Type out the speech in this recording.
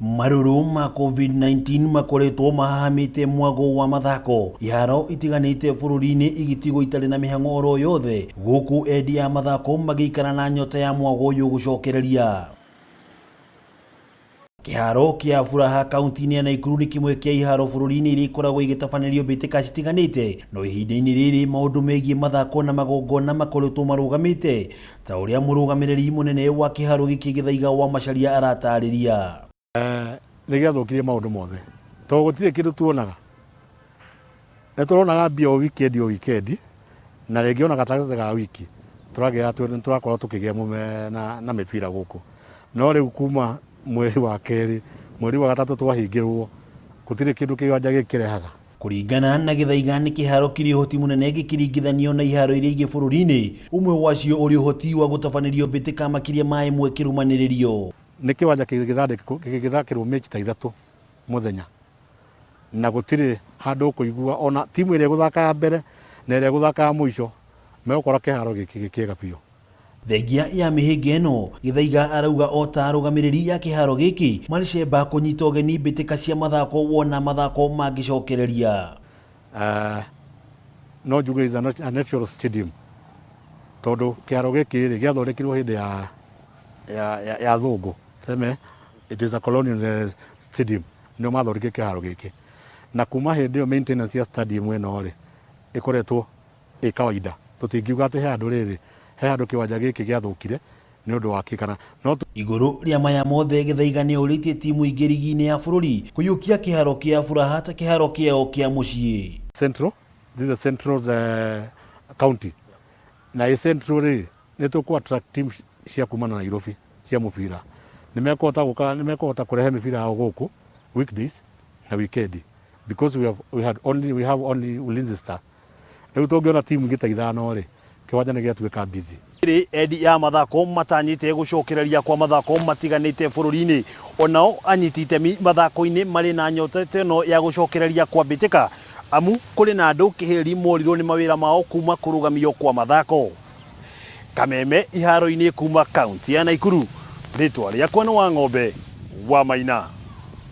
Marũrũ ma COVID-19 makoretwo mahahamĩte mwago wa mathako, iharo itiganĩte bũrũri-inĩ igĩtigwo itarĩ na mĩhang'o oro yothe, gũkũ endi a mathako magĩikara na nyota ya mwago ũyũ gũcokereria. Kĩharo kĩa Furaha kaunti-inĩ ya Naikuru nĩ kĩmwe kĩa iharo bũrũri-inĩ iria ikoragwo igĩtabanĩrio mbĩtĩka citiganĩte, no ihinda-inĩ rĩrĩ maũndũ megiĩ mathako na magongona makoretwo marũgamĩte ta ũrĩa mũrũgamĩrĩri mũnene wa kĩharo gĩkĩ Gĩthaiga wa Macharia aratarĩria. Nĩ gĩathũkirie maũndũ mothe tondũ gũtirĩ kĩndũ tuonaga. Nĩ tũronaga mbia o weekend o weekend na rĩngĩ ona gatagatĩ ga wiki tũragĩa nĩ tũrakorwo tũkĩgĩa mũme na mĩbira gũkũ. No rĩu kuma mweri wa kerĩ, mweri wa gatatũ twahingĩrwo, gũtirĩ kĩndũ kĩwanja gĩkĩ kĩrehaga. Kũringana na Gĩthaiga nĩ kĩharo kĩrĩ ũhoti mũnene gĩkĩringithanio na iharo iria ingĩ bũrũri-inĩ, ũmwe wacio ũrĩ ũhoti wa gũtabanĩrio mbĩtĩka makĩria ma ĩmwe kĩrũmanĩrĩrio. Nĩ kĩwanja kĩngĩthakĩrwo mechi ta ithatũ mũthenya na gũtirĩ handũ ũkũigua ona timu ĩrĩa ĩgũthaka ya mbere na ĩrĩa ĩgũthaka ya mũico megũkora kĩharo gĩkĩ gĩ kĩega biũ. Thengia ya mĩhĩnga ĩno, Gĩthaiga arauga o ta arũgamĩrĩri ya kĩharo gĩkĩ marĩ cemba kũnyita ũgeni mbĩtĩka cia mathako wona mathako mangĩcokereria. No njuge is a natural stadium tondũ kĩharo gĩkĩ rĩ gĩathondekirwo hĩndĩ ya athũngũ, teme it is a colonial stadium, nĩo mathondekire kĩharo gĩkĩ, na kuma hĩndĩ ĩyo maintenance ya stadium ĩno rĩ ĩkoretwo ĩ kawaida. Tũtingiuga atĩ he handũ rĩrĩ he handũ kĩwanja gĩkĩ gĩathũkire nĩ ũndũ wa kĩ kana no. Igũrũ rĩa maya mothe, Gĩthaiga nĩ orĩtie timu ingĩ rigi-inĩ ya bũrũri kũiyũkia kĩharo kĩa Furaha ta kĩharo kĩao kĩa mũciĩ. Central, this is the central county, na ĩ central rĩ nĩ tũkũ attract team cia kuma na Nairobi cia mũbira, nĩ mekũhota gũka, nĩ mekũhota kũrehe mĩbira yao gũkũ weekdays na weekend because we have only Ulinzi Star. Rĩu tũngĩona timu ingĩ ta ithano rĩ, kĩwanja nĩ gĩatuĩka busy. Rĩ endi ya mathako matanyĩte gũcokereria kwa mathako matiganĩte bũrũri-inĩ, onao anyiti itemi mathako-inĩ marĩ na nyota ta ĩno ya gũcokereria kwa mbĩtĩka, amu kũrĩ na andũ kĩhĩri morirwo nĩ mawĩra mao kuma kũrũgamio kwa mathako. Kameme iharo-inĩ kuma kaunti ya Naikuru, rĩtwa rĩakwa nĩ Wang'ombe wa Maina.